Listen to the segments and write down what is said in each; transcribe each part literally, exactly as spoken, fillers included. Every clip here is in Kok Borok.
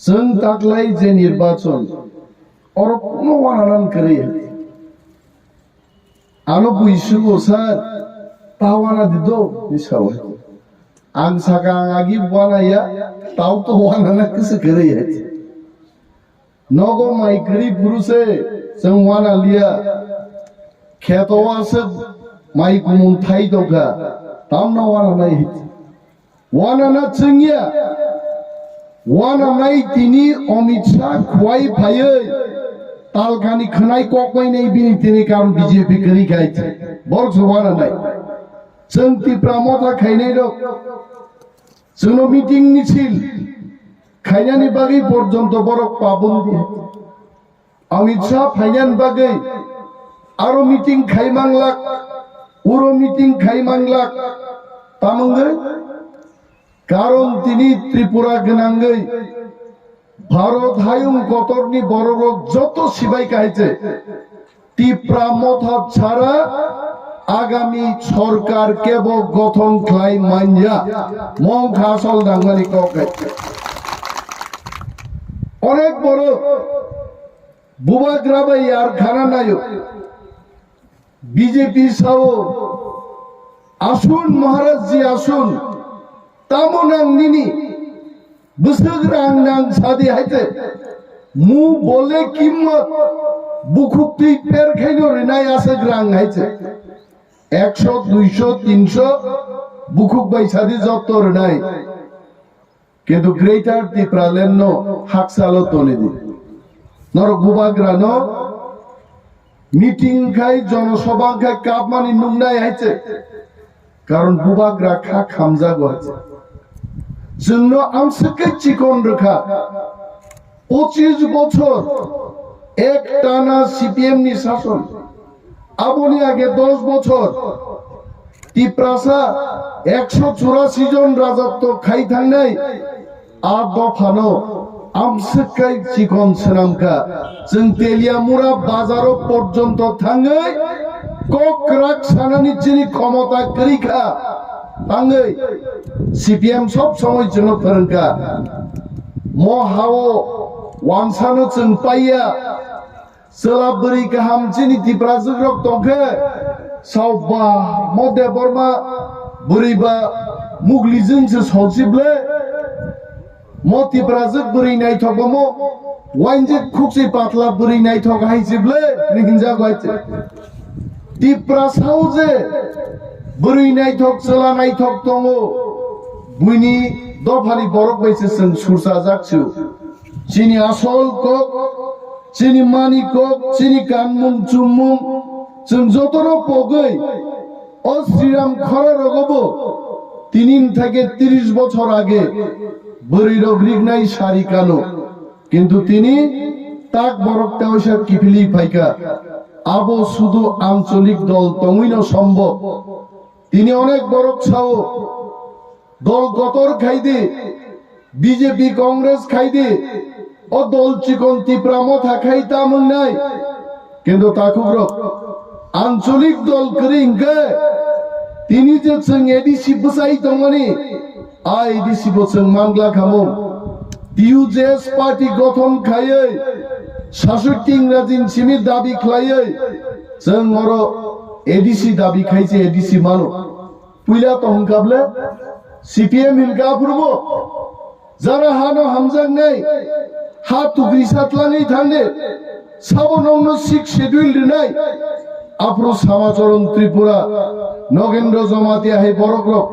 Chwng taklai je nirbachon, oro kuno wananan kwrwi. Ano bui sugo sir, ta wana di do, ni sao. Ang saka ang agi wana ya, tau to wana na kisa kwrwi hai. Nogo mai kwrwi phuru se, chwng wana liya. Kheto wa se mai kumung thai tokha, tamno wana nai hai. Wana na chwngya. Wana nai tini Amit Shah khuai phaiwi talkani khwnai kokmai nai bini tini karon B J P kwrwi khai. Borok se wana nai. Chwng Tipra Motha khainai rok. Chwngno meeting misil khainani bagwi porjonto borok pabundi. Amit Shah phainani bagwi aro meeting khai manglak, uro meeting khai manglak, tamungwi karon tini Tripura gwnangwi Bharat hayung kotorni bororok joto sibai kahaiche Tipra Motha chara agami sorkar kebo gothon khlai manya mong khasol dangmani kok hai. Onek borok Bubagra bai yar khana nayo. B J P sao, "Asun Maharaj ji, asun. Tamo nang nini? Bwswk rang nang sadi haite. Mu bole kimmat bukhuk twi per khaino rinai aswk rang haite. Ekso, duiso, tinso bukhuk bai sadi jotto rinai." Kintu Greater Tipraland no haksalo toni di. Norok Bubagra no meeting khai, jonosobha khai kapmani nungnai hai se. Karon Bubagra kha khamjago hai se. Chwngno amswk khe chikon rwkha. Pochis bochor ek tana C P M ni sason. Aboni age dos bochor Tiprasa ekso churasi jon rajatto khai thangnai a dophano amswk kai chikon swnamkha. Chwng Teliamura bazaro porjonto thangwi kok kwrak sanani chini khomota kwrwi kha. Thangwi C P M sob somoi chwngno phwrwngkha. Mo hao wansano chwng paiya. Chwla bwrwi kaham chini Tiprajwk rok tongkhe, sao ba mo Debbarma bwrwi ba muglijwng se solsi ble, mo Tiprajwk bwrwi naithok ba mo wainjik khukchi patla bwrwi naithok hai si ble ni hinjago hai se. Tiprasao je bwrwi naithok, chwla naithok tongo, buini dophani borok bai se chwng sursajak sio. Chini asol kok, chini mani kok, chini kanmung chummung, chwng jotono pogwi o Sriram khororogobo tini thake tris bochor age bwrwirok rignai sari kano. Kintu tini tak borok teisa kiphilwi phaikha. Abo sudu ancholik dol tongwino sombob. Tini onek borok sao, dol kotor khai di, B J P Congress khai di, o dol chikon Tipra Motha khai ta mwngnai. Kintu takhukrok, ancholik dol kwrwi hwnkhe, tini je chwng A D C bwchai tongmani, A D C bo chwng mangla khamung. T U J S party gothon khaiwi, saswk tingrajin simi dabi khlaiwi, chwng oro A D C dabi khai se A D C mano. Puila to hwnkha ble, C P M hinkha aphuru bo. Jara hano hamjaknai, ha tugri satlangwi thangde, sabo nongno sixth schedule rinai. Aphuru Samacharan Tripura, Nogendra Jamatia hai borok rok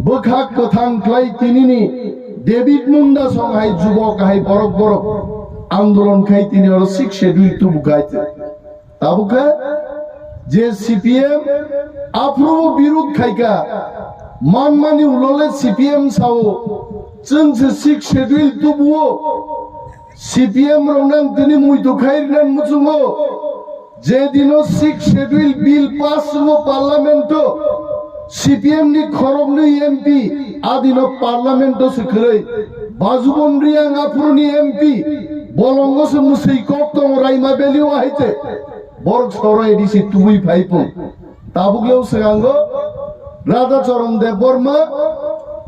bwkhak kwthang khlai tinini David Munda song hai jubok hai borok borok andolon khai tini oro sixth schedule tubu khai. Tabukhe je C P M aphuru birud khaikha, manmani ulole C P M sao, chwng se sixth schedule tubuo, C P M rok nang tini muitu khai rinan muchungo, je dino sixth schedule bill pass wngo parliament o, C P M ni khoroknwi M P adino parliament o se kwrwi, Bajubon Reang aphuruni M P bolongo se mwswi kok tongo Raima Valley o hai se. Borok soro A D C tubui phai pung. Tabuk leo swngango Radha Charan Debbarma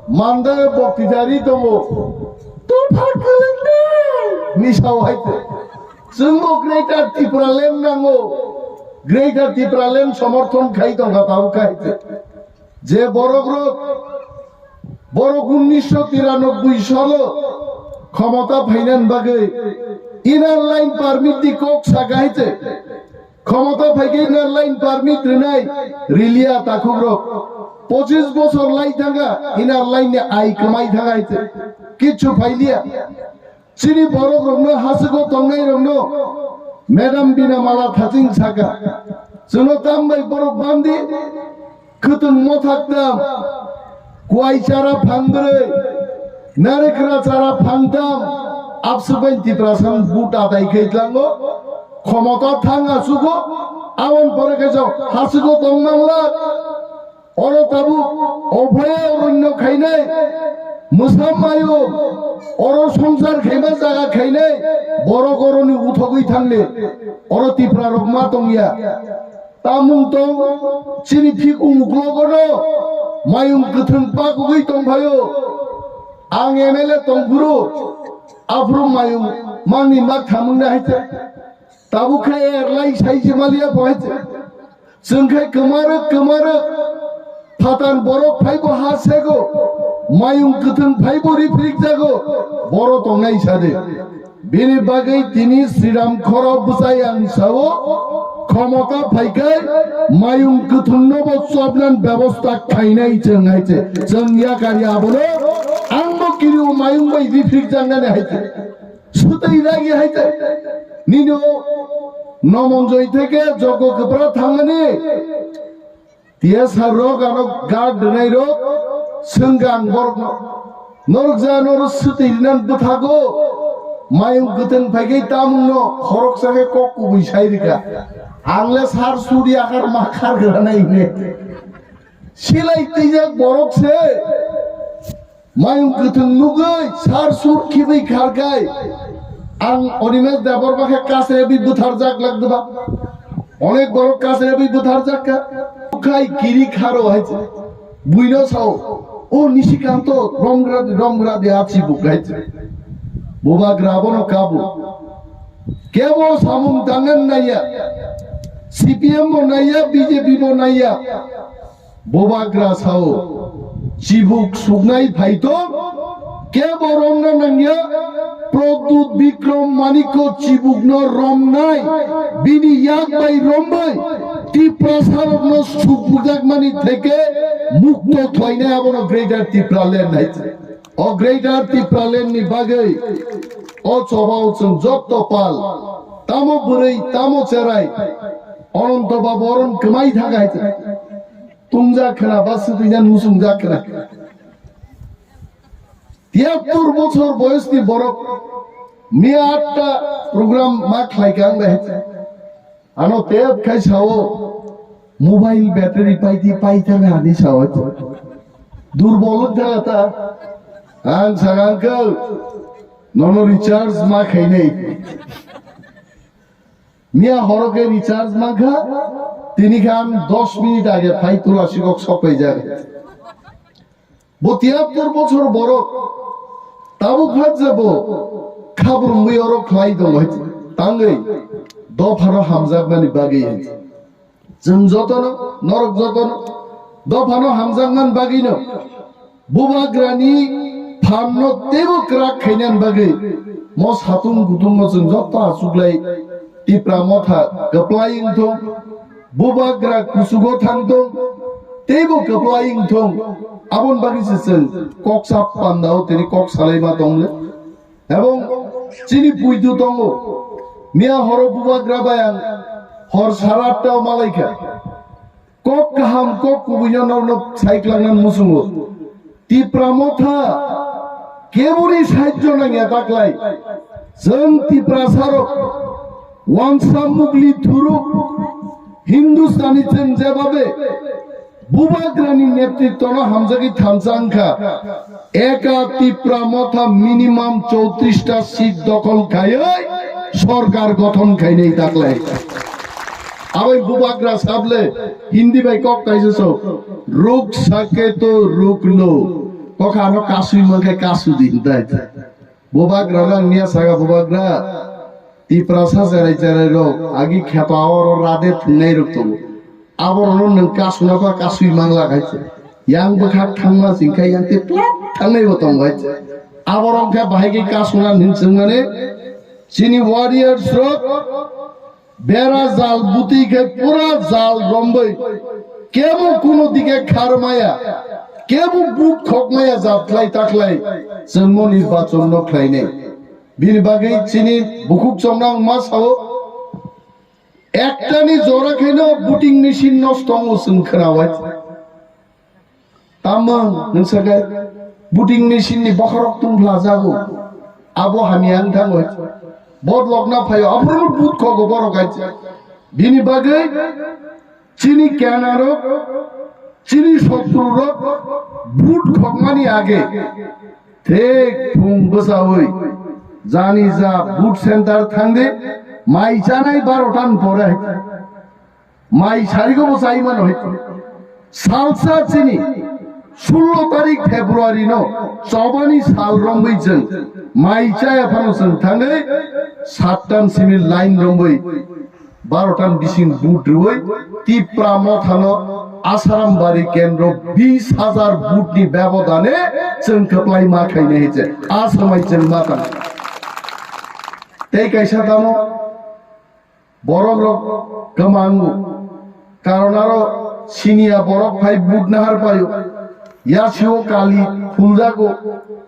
mandaya bokti jari tongo. Topha kwlwng de. Misao hai te. Chwngbo Greater Tipraland nango. Greater Tipraland somorthon khai tongkha tabuk khai te. Je borok rok, borok unnisho tiranoboi salo khomota phainani bagwi inner line permit ni kok saka hai te. Khomota phaikhe inner line permit rwnai riliya takhukrok. Pochis bochor lai thangkha inner line ni ai kwmai thangkha hai te. Kichu phailiya. Chini borok rokno hasugo tongnai rokno Madam Bina Mala thaching saka. Chwngno tambai borok bandi. Khwtwng mothak tam, kuai chara phang brwi, narekra chara phang tam, abswk bai Tiprasa buta dai khe tlango, khomota thang asugo, aboni pore khe jok hasugo tong manglak, oro tabuk obhaya oronno khainai, mwsa mayo, oro songsar khaima jaga khainai, borok oroni uthogwi thangni, oro Tipra rok ma tongya. Tamung tong chini phikung uklogono mayung kwthwng pakugwi tongphaio. Ang M L A tongphuru aphuru mayung mangni mak thamwngna haite. Tabuk khe erlai sai se maliya bo haite. Chwng khe kwmarwk kwmarwk. Phatar borok phaibo ha sego, mayung kwthwng phaibo riprik jago, boro tongnai sade. Bini bagwi tini Sriram khoro bwsai ang sao, khomota phaikai mayung kwthwngnobo chopnan bebosta khainai chwng hai se. Chwng yakar ya abono, angbo kiriu mayung bai riprik jaknani hai se. Swtwi ragi hai se. Nini o Nomonjoi theke Jogo Kwpra thangmani. T S R rok ano guard rwnai rok swngkha ang borokno. Norok ja norok swtwi rinan bwthago mayung kwthwng phaikhe tamungno khoroksa khe kok kubui sai rwkha. Ang le sar suri akhar ma khar granai hine. Silai twijak borok se. Mayung kwthwng nugwi sar sur khibwi kharkai. Ang Animesh Debbarma khe kasrebi butharjak lak diba. Onek borok kasrebi butharjak kha. Khai kiri kharo hai se. Buino sao, "O Nishikanto romgra, romgra de achi buk," hai se. Bubagra abono kabu. Kebo samung tangan naiya. C P M bo naiya, B J P bo naiya. Bubagra sao, chibuk suknai phaitong, kebo romna nangya, Pradyut Bikram Manikko chibukno romnai, bini yak bai rombai, Tiprasarokno sukbujakmani theke mukto khlainai abono Greater Tipraland hai. O Greater Tipraland ni bagwi, o chobao chwng jotto pal, tamo bwrwi, tamo cherai, Ananto Babu oron kwmai thangkha hai. Tungjak khna ba swtwijan muchungjak khna. Tiyattur bochor boyosni borok miya atta program ma khlaikha ang bai. Ano tep khai sao mobile battery paidi paithang ani sao. Durbol wngkha ta. Ang sagang khe nono recharge ma khainai. Miya horo khe recharge mankha, tini khe ang dos minute age phai tula sikok sokpaijak. Bo tiyattur bochor borok tabuk phat jabo khabrumwi oro khlai tongo hai tangwi dophano hamjakmani bagwi hai. Chwng jotono, norok jotono dophano hamjakmani bagwino Bubagrani phanno teibo kwrak khainani bagwi mo satung kutungo chwng joto achuklai Tipra motha kwplai wngthung, Bubagra kuchugo thangthung, teibo kwplai wngthung. Aboni bagwi se chwng koksa pandao tini kok salaima tongli. Ebong chini puitu tongo, miya horo Bubagra bai ang hor sara atta o malaikha. Kok kaham, kok kubuino norno saiklangna muchungo. Tipra motha keboni sahajjo nangya taklai. Chwng Tiprasarok wansa mugli thuruk Hindustani chwng jebabe Bubagrani netritwno hamjagwi thansa wngkha. Eka Tipra motha minimum chowtrista seat dokhol khaiwi sorkar gothon khainai taklai. Abai Bubagra sable Hindi bai kok kaisa so, "Ruk sake to ruk lo." Kok ano kasui mankhe kasu di hintai. Bubagra no ang niya saga bubagra, Tiprasa cherai cherai rok agi kheto oro rade thwngnai rok tongo. Aborokno nwng kasuna ba kasui mangla khai se. Yang bwkhak thangma sing khe yang te plap thangnai bo tongo hai se. Aborok khe bahai khe kasuna nwng chwngmani chini warriors rok bera jal bwtwi khe pura jal romwi kebo kuno dike kharmaya, kebo but khokmaya jat khlai ta khlai chwngmo nirbachon no khlainai. Bini bagwi chini bukhuk chomrang ma sao, ektani jora khaino voting machine nosto wngo chwng khwnawai. Tamo nwng sakai voting machine ni bokhorok tungphla jago. Abo hamya wng thango. Vote lokna phaio, aphuru but khogo borok hai. Bini bagwi chini kenarok, chini sotru rok but khokmani age thik phung bwsawi jani ja but center thangdi, mai chanai barotan pore. Mai sarigo bo chai mano hai. Salsa chini sullo tarik February no chobani sal romwi chwng mai chaya phano chwng thangwi sattan simi line romwi barotan bising but rwwi Tipra mothano Asaram bari kendro bis hajar but ni bebodane chwng kwplai ma khainai hai se. A samai chwng ma tang. Tei kaisa tamo borok rok kwmango. Karon aro siniya borok phai but nahar paio. Yasio kali phuljago.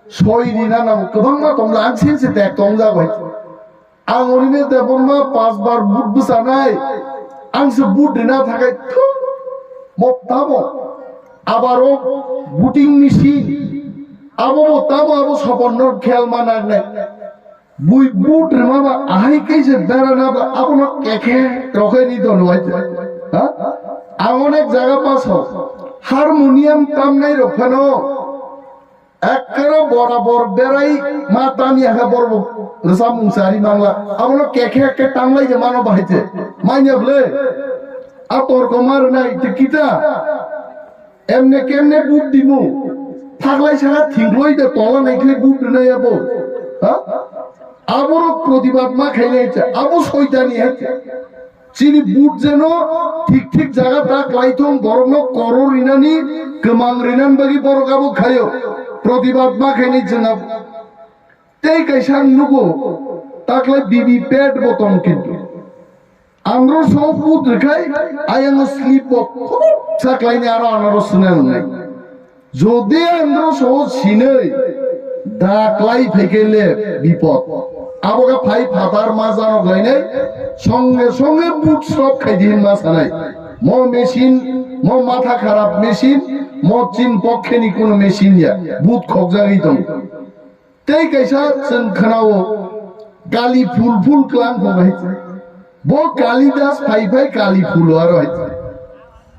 Soi rina nango. Kwbangma tongla ang sin se tek tongjago hai. Ang Orimes Debbarma pas bar but bwsanai. Ang se but rina thakai thuk. Mo tamo. Abaro voting machine. Abo bo tamo abo soponno khel ma nangnai. Bui but rwma ba ahai kaisa bera na ba abono kekhe rokhe ni dono ai. Ha? Ang onek jaga paso harmonium tamnai rok phano ekkere borabor berai ma tam ya khe borbo rwchapmung chari mangla. Abono kekhe khe tamlai je mano bahai je. Manya ble. A torko ma rwnai te kita. Emne kemne but dimu. Thaklai saka thingloi de tola naikhlai but rwnai abo. Ha? Aborok protibad ma khainai cha. Abo soitani hai cha. Chini but jeno thik thik jaga ta klai thung, borokno koror rinani, kwmang rinan bagwi borok abo khaio. Protibad ma khainai chwng abo. Tei kaisa ang nugo, taklai B V pad bo tong kintu. Andro so but rwkhai, ayang slip bo khobok sa klaini aro anaro swnai wngnai. Jodi andro so sinai, da klai phaikhe le bipod. Abo khe phai phatar ma janok lainai, songe songe but stop khai di hinma sanai. Mo machine, mo matha kharap machine, mo chin pokkhe ni kuno machine ya, but khokjagwi tong. Tei kaisa chwng khwnao, kali phul phul klang kho bai. Bo Kalidas phai phai kali phulo aro hai.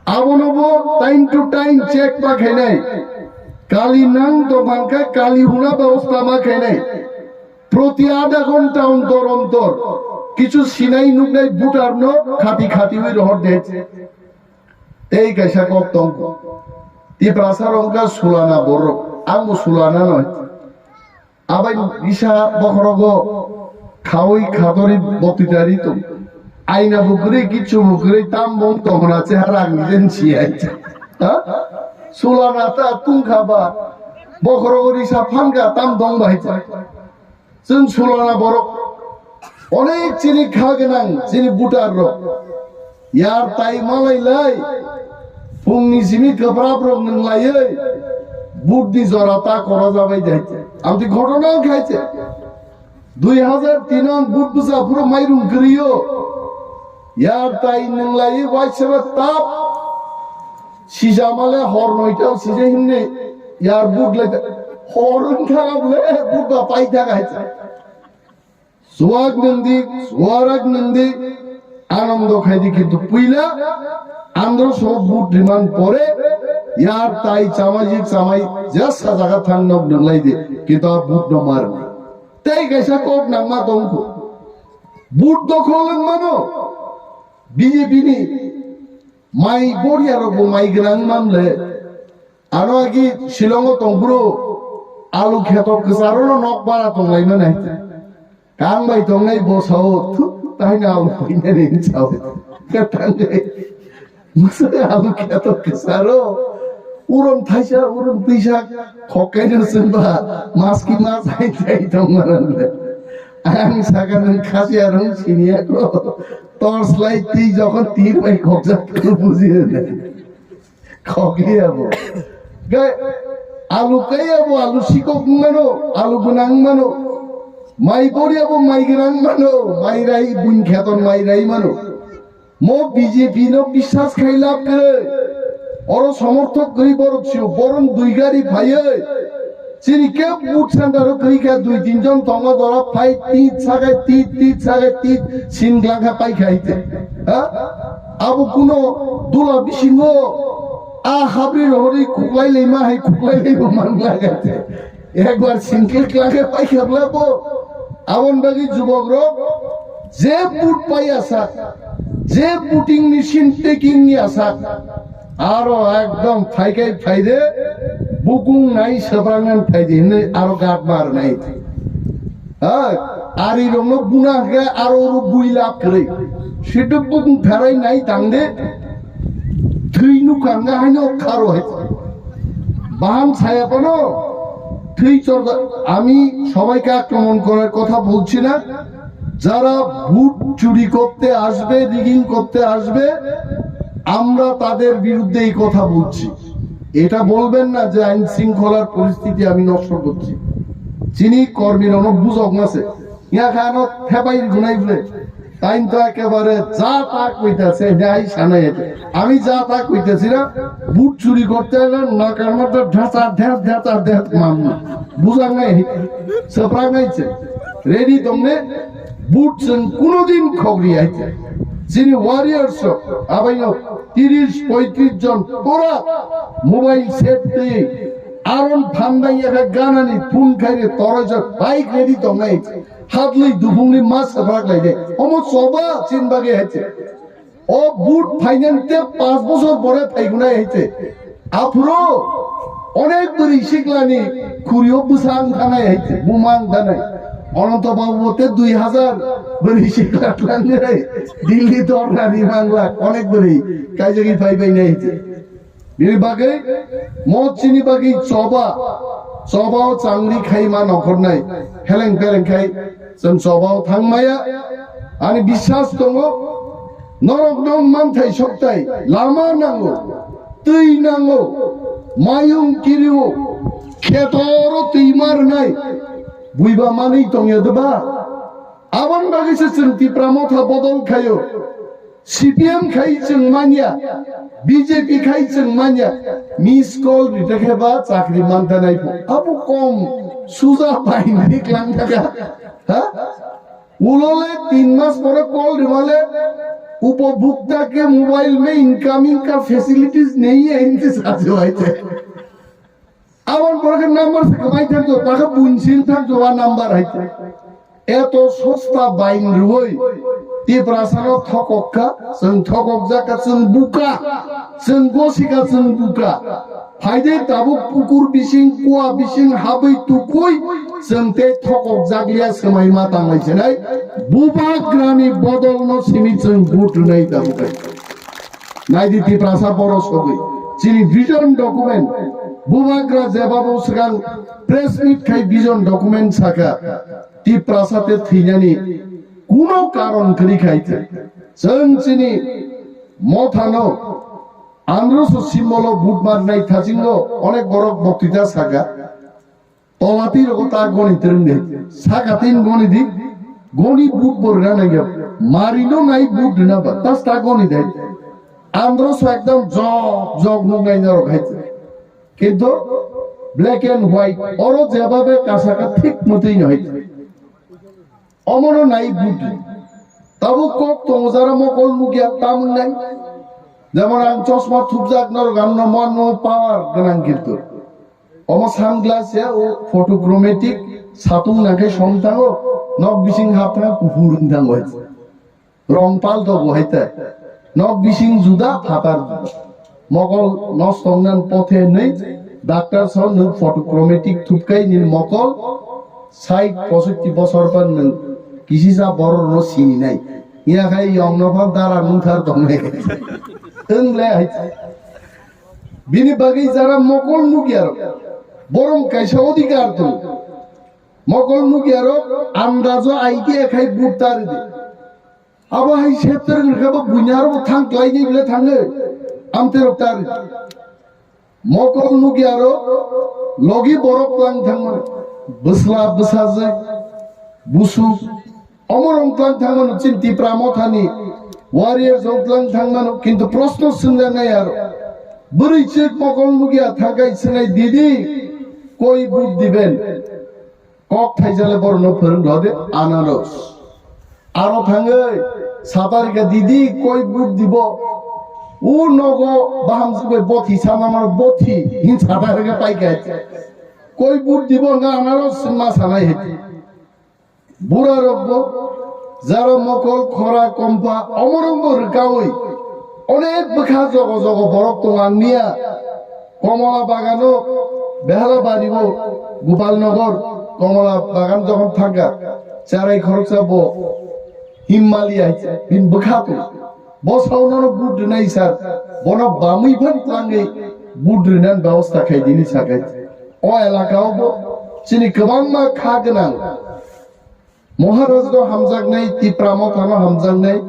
Abono bo time to time check ma khainai. Kali nang to bangkha kali huna bebosta ma khainai. Proti adha ghonta ontor ontor kichu sinai nuknai voter no khati khati wi rohor de. Tei kaisa kok tong. Tiprasa rok wngkha sulana borok. Ang bo sulana noi. Abai bisa bokhorogo khaui khadori botitari tong. Aina bo kwrwi, kichu bo kwrwi, tam bo wng tongna chehara ang nijeni si hai cha. Ha? Sulana ta tungkha ba bokhorogo risa phankha tam dong bai cha. Chwng sulana borok. Onek chini kha gwnang chini voter rok. Yar tai malai lai. Phungni simi kwprap rok nwng laiwi. Vote ni jora ta kora jabai jai. Amtwi ghotona khai se. Dui hazar tin ang vote bwsa phuru mairung kwrwiyo. Yar tai nwng laiwi waisaba tap. Sijamale hor noita sija himni yar vote lai. Hor wngkha bole vote ba pai thaka hai. Suwak nungdi, suwarak nungdi, anando khaidi kintu puila, andro so but riman pore, yar tai chamai jik chamai, jesa jaga thang nok nunglai di, kintu a but no mar. Tei kaisa kok nangma tongkho. But dokhol wngmano, B J P ni mai boria rok bo mai gwnang mamle. Ano agi Shillong o tongphuru Alu kheto kwcharo no nok bara tonglaimani. Kang bai tongnai bosao thuk taino alu khuinani sao. Khe tangwi mwswk alu kheto kwcharo. Urom thaisa, urom twisa, khokkaino chwngba, maski mas hai hai tongmani. Ang saka nwng khasiya rong siniya ko. Torch light twi jokhon tir bai khokjak bujiya. Khokliya bo. Gai, alu kaiya bo, alu sikok mano, alu gwnang mano. Mai boriya bo, mai gwnang mano, mai rai, buin kheton mai rai mano. Mo B J P no biswas khai lab kwrwi. Oro somorthok kwrwi borok sio, borom dui gari phaiwi. Chini khe vote center o kwrwi kha dui tin jon tongo dora phai tit sagai tit, tit sagai tit, sin glak kha pai kha ite. Ha? Abo kuno dula bisingo a habri rohorwi khuklai laima hai khuklai laibo man lagate. Ekbar single klage paikha bla bo. Abon bagi jubok rok je vote pai asak, je voting machine taking ni asak, aro ekdom phaikai phaide, bukung nai sebrang nang phaide hinwi aro gat mar nai. Ha, ari rokno buna hwnkhe aro oro bui lab kwrwi. Situ bukung pherai nai tangde, thwi nukha nga haino kharo hai. Bahan saya kono thwi chorda, আমি সবাইকে আক্রমণ করার কথা বলছি না। যারা ভোট চুরি করতে আসবে, রিগিং করতে আসবে, আমরা তাদের বিরুদ্ধে এই কথা বলছি। এটা বলবেন না যে আইন শৃঙ্খলার পরিস্থিতি আমি নষ্ট করছি। Chini kormi rokno bujok mase. Iya khano thepai gunai bole. Taino to ekebare ja ta koitase, nyai sanai ete. আমি যা তা কইতেছি না, ভোট চুরি করতে হলে নাকার মধ্যে ঢেঁচা, ঢেঁচ, ঢেঁচা, ঢেঁচ মামলা। বুঝা নাই, সাপ্রা নাই সে। Ready tongne, ভোট chwng কোনোদিন khogri aite. Chini warriors rok, abaino tiris poitris jon pura mobile set twi aron phandai eka ganani phone khaire torojak bike ready tongnai. Hadlwi dubungni ma sabrak laide. Omo choba chin bagi haite. O vote phainante panch bochor pore phaigunai haite. Aphuru onek bwrwi siklani khuriyo bwsa wng thanai haite, buma wng thanai. Ananto Babu bote dui hajar bwrwi sikla tlangnai. Delhi dorna rimangla onek bwrwi kaijagwi phaibainai haite. Bini bagwi, mo chini bagwi choba, choba o changri khai ma nokhornai, heleng peleng khai, chwng choba o thangmaya, ani biswas tongo, norok no manthai soktai, lama nango, twi nango, mayung kirio, khetoro twi marnai, buiba manwi tongya deba, aboni bagwi se chwng Tipra Motha bodol khaio. C P M khai chwng manya, B J P khai chwng manya, miss call rite khe ba chakri man tanai pho. Abo kom suja bai ni klang thaka. Ha? Ulole tin mas pore call rimale, upobhokta ke mobile mein incoming ka facilities nahi hai, inki sathi hai the. Aboni pore khe number se kwbai thangjo, takhe bunsin thangjo a number hai. Eto sosta bain rwui Tiprasano thokok kha, chwng thokok jak kha, chwng buka, chwng gosika, chwng buka. Phaide tabuk pukur bising, kua bising habwi tukui, chwng tei thokok jak liya swmai ma tanglai chenai. Bubagrani bodolno simi chwng vote rwnai tabuk hai. Naidi Tiprasa borok sogwi chini vision document, Bubagra jebabo swkang press meet khai vision document saka, Tiprasa te thwinani kuno karon kwrwi khai thai. Chwng chini mothano androso simbolo vote marnai thasingo onek borok boktwita saka. Tola twi rogo ta goni twrwng de. Saka tin goni di. Goni but bo rwna nangya. Mari no nai but rwna ba. Tas ta goni de. Andro so ekdom jok jok nuk nai norok hai. Kintu black and white. Oro jebabe kasaka thik mutwi no hai. Omono nai but. Tabuk kok tongo jara mokol nukya tamung nai. Jemon ang chosma thupjak norok ang no mon no power gwnang kintu. Omo sunglass ya, o photochromatic, satung nangkhe som thango, nok bising hap thangkhe kuphur wng thango hai. Rong pal to bo hai ta. Nok bising juda, phatar juda. Mokol nosto wngnan pothe hinwi Doctor song nwng photochromatic thupkai nini mokol sait posotti bosor pan nwng kisisa borok no sini nai. Iya khai yong no phan dara nung thar tong nai. Wng le hai. Bini bagwi jara mokol nukya rok. Borom kaisa odhikar tong. Mokol nukya rok andajo idea khai vote tari di. Abo hai septer wngkha bo buinyaro bo thang klai ni bile thango. Amte rok tari. Mokol nukya rok logi borok tlang thangmano. Bwsla bwsajwk busuk omorong tlang thangmano chini Tipra mothani warriors rok tlang thangmano kintu proshno swngjaknai aro. Bwrwi chwk mokol nukya thangkai swngnai didi koi vote diben. Kok thaijale borokno phwrwng rw de anaros. Aro thangwi satarika didi koi vote dibo. U nogo baham sugwi bothi sama mano bothi hin satarika paikha. Koi vote dibo nga anaros ma sanai hai. Bura rokbo jara mokol khora kompa omorokbo rwkawi onek bwkha jogo jogo borok tong ang niya. Komola bagano Behalabari o Gopalnagar Komola bagan jokhon thangkha cherai khoroksa bo Himalaya hai bini bwkha tong bo saunano vote rwnai sir bono bamwi phan twlangwi vote rwnani bebosta khai dini sakai o elaka o bo chini kwbangma kha gwnang Maharaj no hamjaknai, Tipra Motha no hamjaknai,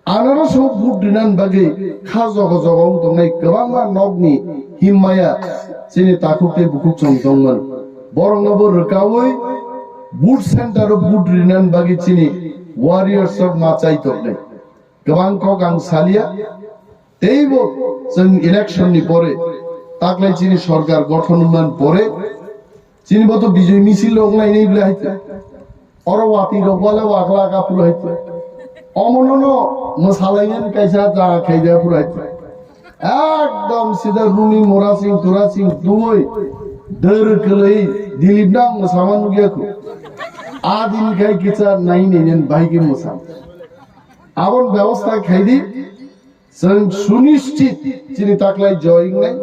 anarosno vote rinani bagwi kha jogo jogo wng tongnai kwbangma nokni himmaya chini takhuk tei bukhuk chwng tongmani. Borokno bo rwkaui vote center o vote rinani bagwi chini warriors rok ma chai tongnai. Kwbang kok ang salia, teibo chwng election ni pore, taklai chini sorkar gothon wngmani pore, chini bo to Bijoy misil rok nainai bwle hai khe. Oro wati rok bole wakla ka phuru hai khe. Omono no mwsalainani kaisa jaga khaida phuru hai khe. Ekdom sida Rumi Mora Singh, Tura Singh, Duboi, Dwr Kwlwi, Dilip nang mwsama nukya khu. A din khai kicha nai nai nen bai khe mwsa. Abon bebosta khaidi, chwng sunischit chini taklai joy wngnai,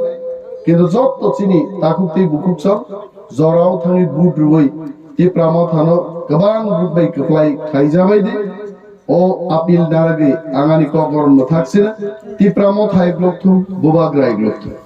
kintu jotto chini takhuk tei bukhuk chwng jorao thangwi vote rwui Tipra Mothano kwbang vote bai kwplai khlaijabai di. O appeal naragwi ang ani kokborok mwthak sino, Tipra Motha ek lok thung, Bubagra ek lok thung.